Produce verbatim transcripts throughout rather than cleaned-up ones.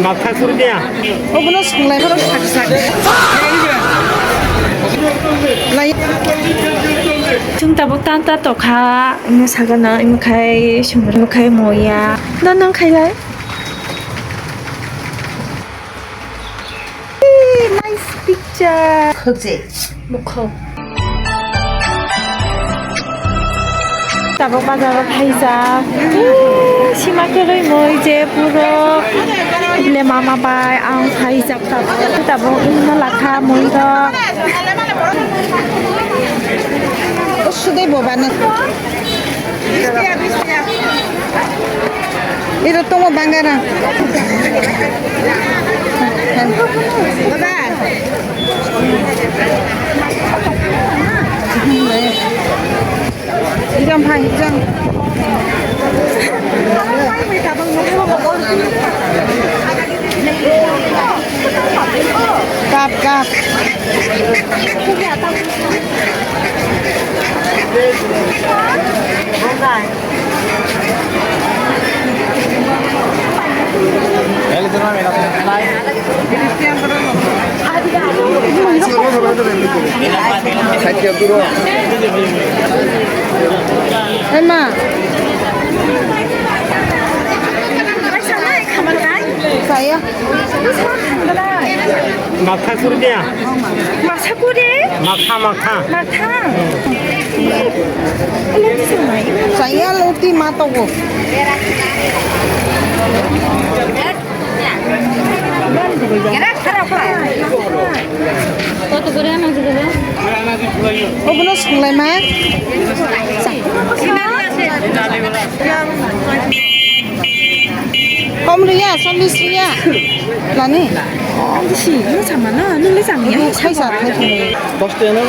Makha suri dia. Obono songlai borok sak sak. Lai. Chwng tabuk tan ta tokha, imo sagana, imo khai sumra, imo khai moya. No nang khai lai. Nice picture. Khokje. Bukhuk. Tabuk bazaro phaijak. Sima kwrwi moi je puro le mama bai ang phaijak tabuk. Tabuk wngna lakha moi rok. O sudai bobano. Iro tongo bangara. Ijang phai, ijang. Kap, kap. Ema. Saya. Makha suri dia. Masa kure? Makha, makha. Makha. Saya luti matogo. Obono songlai ma. Kom riya, chollish riya. Lani? Oh, bisi, nung sama na, nung le sama ya? Khai sa, khai sa. Kosto eno?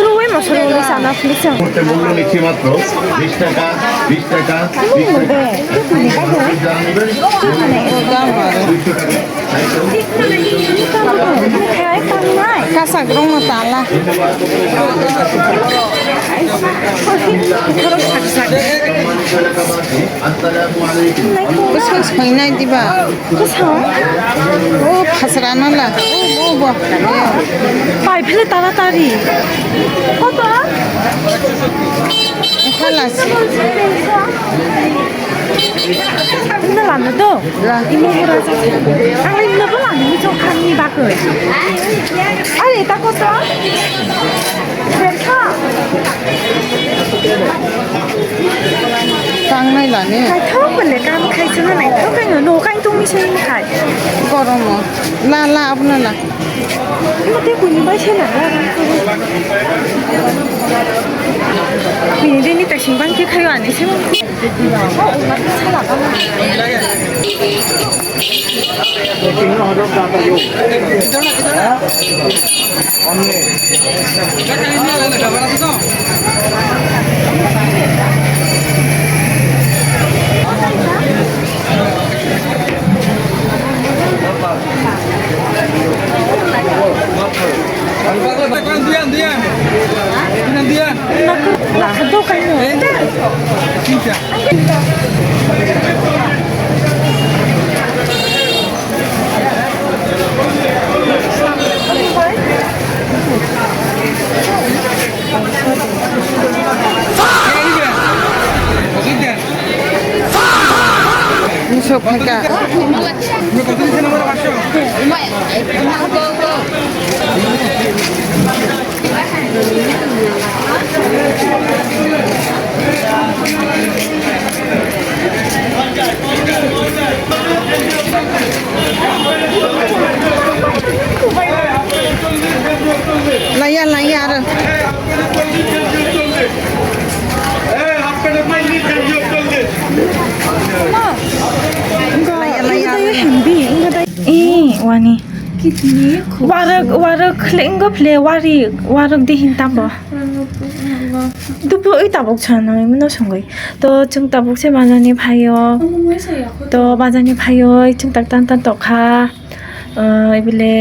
Ruwe masuk le sana, please. করতে মূল্য নিচ্ছে মাত্র বিশ টাকা, বিশ টাকা, বিশ টাকা। যারা নেবেন, দুইশো টাকা। Kasak rong no tala. Bwswk soinai diba? O phasra no la. O, o, bo. Pai phele taratari. Koto? Khalas. Ino lano do? La. Imo mura sa. Ang ino bo lano mi chok khan ni bagwi. Are ta koto? Berkha. Tangnai lani. Naithok bele kam khai sino naithok kai no no kai tong mi sai khai. Goromo. La la abono la. Imo tei kuni bai se na. Bini dei ni ta sing bang khe khayo ani se. Musuh mereka. Laya, laya, aro. Laya, laya, aro. Eh, wani. Warok, warok khle wngkha phle wari, warok de hin tamo. Dubu oi tabuk sana oi mano songoi. To chwng tabuk se bazar ni phaio. To bazar ni phaio chwng tak tan tan tokha. Ibile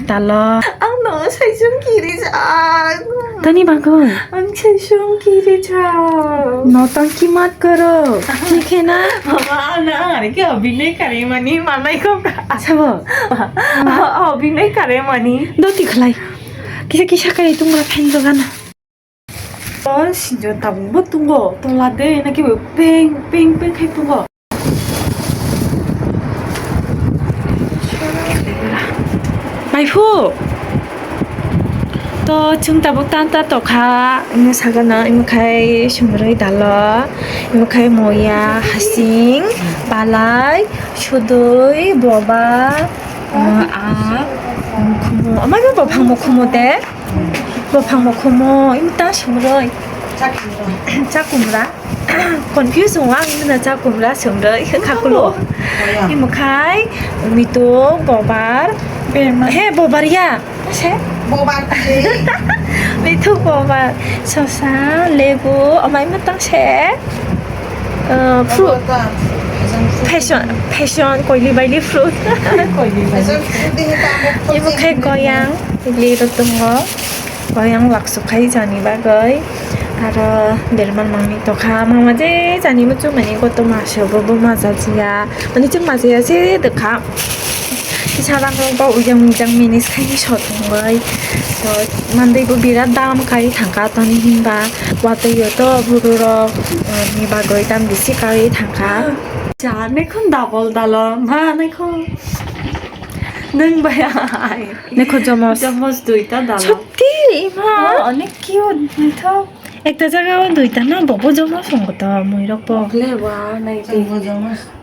talo. Ang no sai chwng kiri jak. Ani bagwi. Ang se sung kiri chao. No tangki mat karo. Ni khe na? Mama, ana, ana ke abhinay kare mani manai ko ka. Sabo. Abhinay kare mani. Doti khlai. Kisa kisa kai tungra phen dogana. O sinjo tabung bo tungo. Tola de na ke peng peng peng khai tungo. Maiphu. To chwng tabuk tanta tokha, imo sagana, imo khai sumrwi dalo, imo khai moya, hasing, palai, sudui, boba, ah, ah, mukhumu, amai bo bophang mukhumu te, bophang mukhumu, imo ta sumrwi. Chakumra. Confuse wng ang, ino na chakumra sumrwi khakulo. Imo khai, mituk, bobar. He, bobar ya. Se? Bobar khe. Mituk, bobar. Sosa, lebu, amai matang se. Uh, fruit. Passion, passion, koili baili fruit. Imo khai koyang, ili rotongo. Koyang laksuk khai jani bagwi. Aro berman mangni tokha, mama je jani muchung mani koto masa bo, bo masa jiya. Mani chwng masa ya se dokha. Kisa rang rok bo ujang ujang minis khai ni so thongbai. To mandai bo birat dam kai thangka toni hinba. Watwi yo to buru rok, eh, ni bagwi dam bisi kai thangka. Jani khon double dalo, ma nai khon. Nwng bai ai. Nekho jomos. Jomos duita dalo. Sotti, ima. Oh, onek cute, naithok. Ekta jaga o duita na, bobo jomos wng kota, muirok bo. Ogle ba, nai.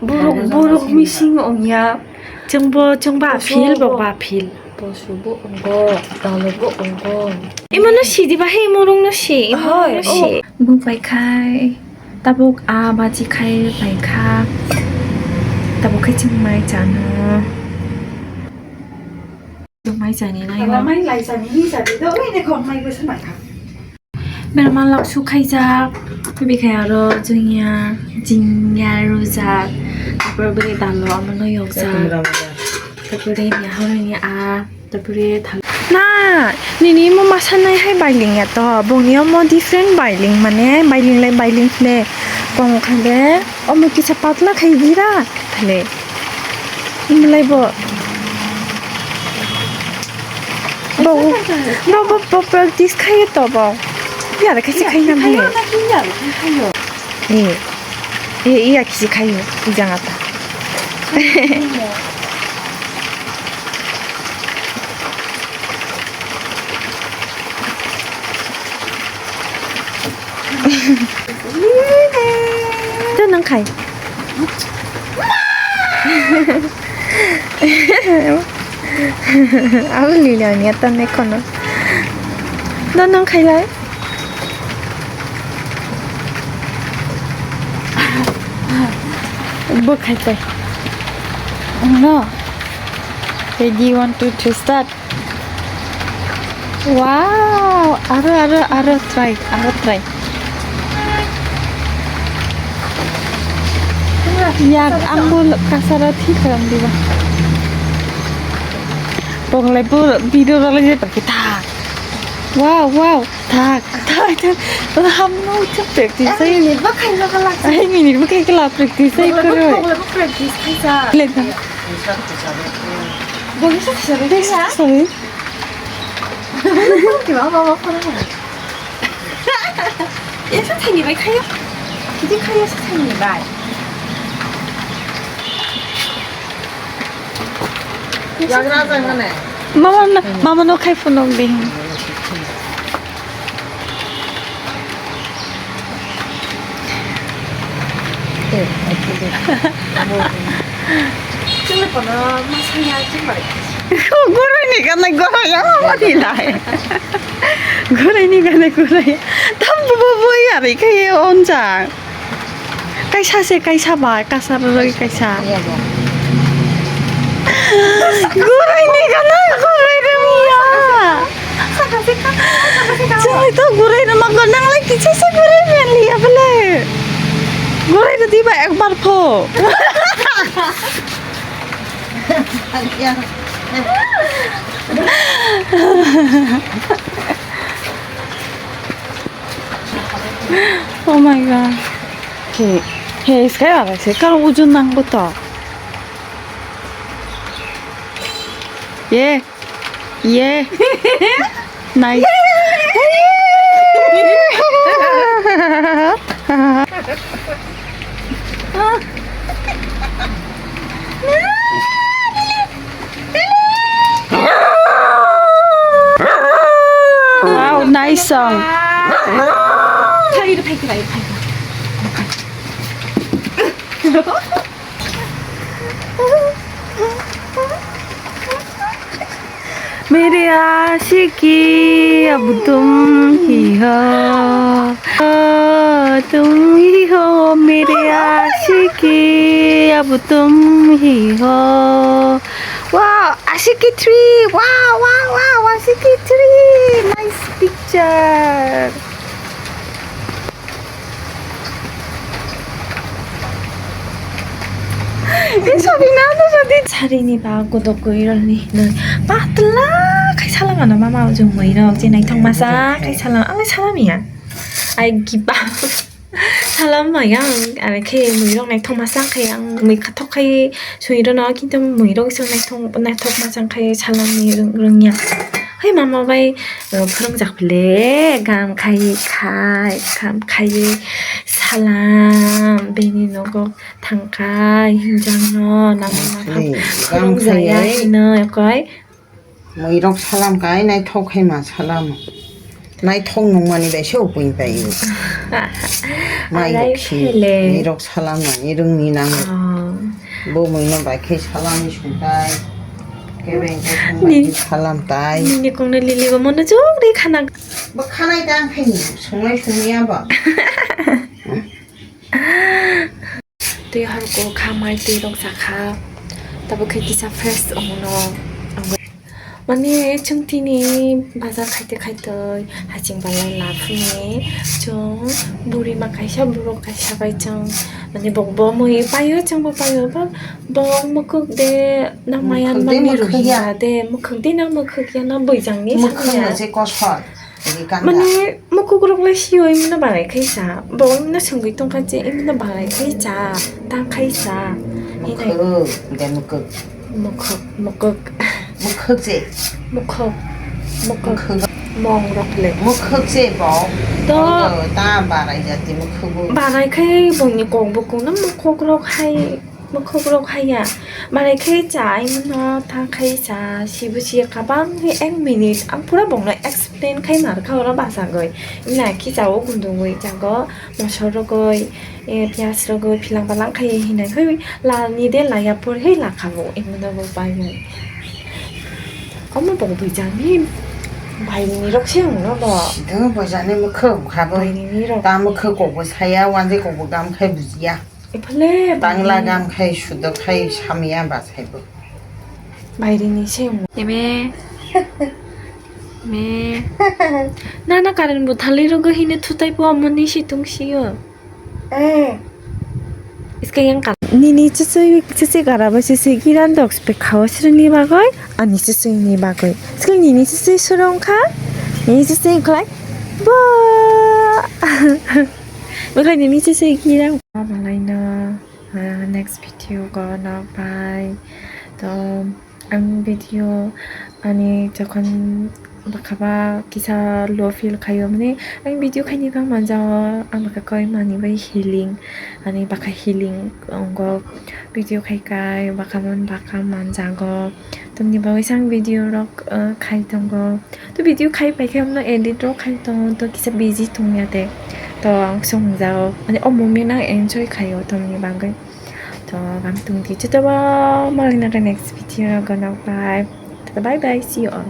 Borok, borok mising ongya. Chwngbo, chwngba aphil, bokba aphil. Bosu bo ongo, dalo bo ongo. Imano sidi ba he, imorok no si, imorok no si. Hoi, oh. Bo pai khai. Tabuk a baji khai pai kha. Tabuk khai chwng mai chano. Chwng mai chani nai. Mai lai chani ni chani do, oi ne khon mai bo se mai kha. Berma lak su khaijak. Bikhai aro jwngya, jingya rujak. Tapor bwrwi dalo omono yokjak. Tapor bwrwi ni horo ni a. Tapore thang. Na, nini imo masa nai hai bailing ya to. Bongni omo different bailing mane, bailing lai bailing le. Kong khale, omo kisa patla khai gira. Thale. Imlai bo. Bo, bo, bo, bo practice khai to bo. Ya, khai khai na. Ni. E, iya kisi khayo, ijang ata. Ito nang khai. Abo lila niya tane kono. Ito nang khai lai. Bo khai pai. No. Ready, one, two, three, start. Wow! Aro, aro, aro try, aro try. Yak, ang bo kasara thik karam diba. Pok lai bo video rok lai je ta kita. Wow, wow. Thak, thak, thak. Hamno ucap practice. Ek minute bo khaina kala. Ek minute bo khaina kala practice ai koro. Practice khaisa. Le da. Boli sa sa. Sorry. Kiba mama kono. Esa thani bai khayo. Kiti khayo sa thani bai. Mama, mama no khai phunuk di. Chwngno kono masaya chwngbai. Gorai ni ganai gorai ya mama ni lai. Gorai ni ganai gorai. Tam bo bo ya ri khai onja. Kaisa se kaisa ba, kasa rwrwi kaisa. Gurai ni gana, gurai rwmya. Chwng to gurai rwma go, nang lai kisa se gurai rwliya bole. Gurai rwdi ba ekbar pho. Oh my god. He, he, sky ala se kar ujun nang buto. Ye. Ye. Nice. Wow, nice song. मेरे आशिकी अब तुम ही हो, तुम ही हो मेरे आशिकी अब तुम ही हो। Wow, Ashiki three! Wow, wow, wow, Ashiki three! Nice picture! Sarini ba godok goi rani hinoi patla khai salam ano mama ujung moi rok je naithok masa khai salam ang salami ya. I give up. Salam maya ang, are khe mui rok naithok masa khe ang mui khathok khai sui rwno, kintu mui rok se naithok, naithok masa khe salam ni rwng, rwngya. Hai mama bai, uh, phwrwngjak le, gam khai khai, gam khai salam, bini nogo thang khai, hinjang no, nang Hey, gam phwrwngjaya khai ai. Hino, yakoi. Muirok salam kai naithok khai ma salam. Naithok nungmani bai se upui pai. Mai Arai rok si. Khele. Muirok salam nani rwngni nang. Oh. Bo muino bai khai salam ni sungtai. Kebeng khe sung bai Ni- khai salam tai. Nini kongna lili ba mono jok ri khana. Bo khanai tang khai ni sungai sungya ba. Twi horko kha mai twi rok jakha. Tabuk khe kisa fresh ongno. Mane chwng tini bazar khaite khaitoi haching balai laphuni chwng buri ma kaisa borok kaisa bai chwng mane bokbo mui paio chwngbo paio ba bo mwkhwk de na maya Mwkhwk de mani mwkhwk ya. Ruhiya de mwkhwk de na mwkhwk ya na bwijangni Mwkhwk samya. No se kosor. Mane mukhuk rok le siyoi mano balai khai sa. Bo mano songwi tongkha je mano balai khai sa. Ta khai sa. Hinai. Mukhuk, de mukhuk. Mukhuk, mukhuk. Mukhuk je. Mukhuk, mukhuk. Mukhuk. Mong rok le. Mukhuk je bo. To. Bo ta balai jati mukhuk bo. Balai khai bongni kok bo kono mukhuk rok hai. Mwkhwk rok haya. Malai khe cha, ai mano ta khai cha, sibo siya kabang khe ek minute. Ang pura bongno explain khai mar kha oro bachagwi. Ina khe cha o gundungwi chago, mosor rogwi, eh, piyaj rogwi, philang palang khai hinai. Hei, lal ni de laya por, hei, lakha bo, imo no bo bai. Omo bo bui jani. Bai ni rok se ong no bo. Sido bo jani mwkhwk kha bo. Bai ni rok. Ta mwkhwk kok bo saya, wanje kok bo gam khai bujiya. Ephale Bangla bai. Gam khai sudo khai samya ba saibo. Bairini se emo. Eme. Me. Nana karen bo thali rogo hine thutai po amoni si tung siyo. Eh. Iske yang kal. Nini chichi chichi gara ba chichi giran dok spe khawa sirni bagoi ani chichi ni bagoi. Iske nini chichi surong kha. Nini chichi khlai. Bo. Okhai nini chichi girang. Malaino, ah, next video go nok bai. To ang video ani jokhon bakhaba kisa low feel khayo mani ang video khaini bang manjao ang bakha koi mani bai healing ani bakha healing ongo video khai kai bakha man bakha manjago. Tamni bagwi sang video rok, ah, khai tongo. To video khai paikhe amno edit rok khai tongo, to kisa busy tongya de. To ang songjago. Mane o moment ang enjoy khaio tongni bagwi. To gam tongdi. Chutoba malina the next video rok gono bye. Bye bye. See you all.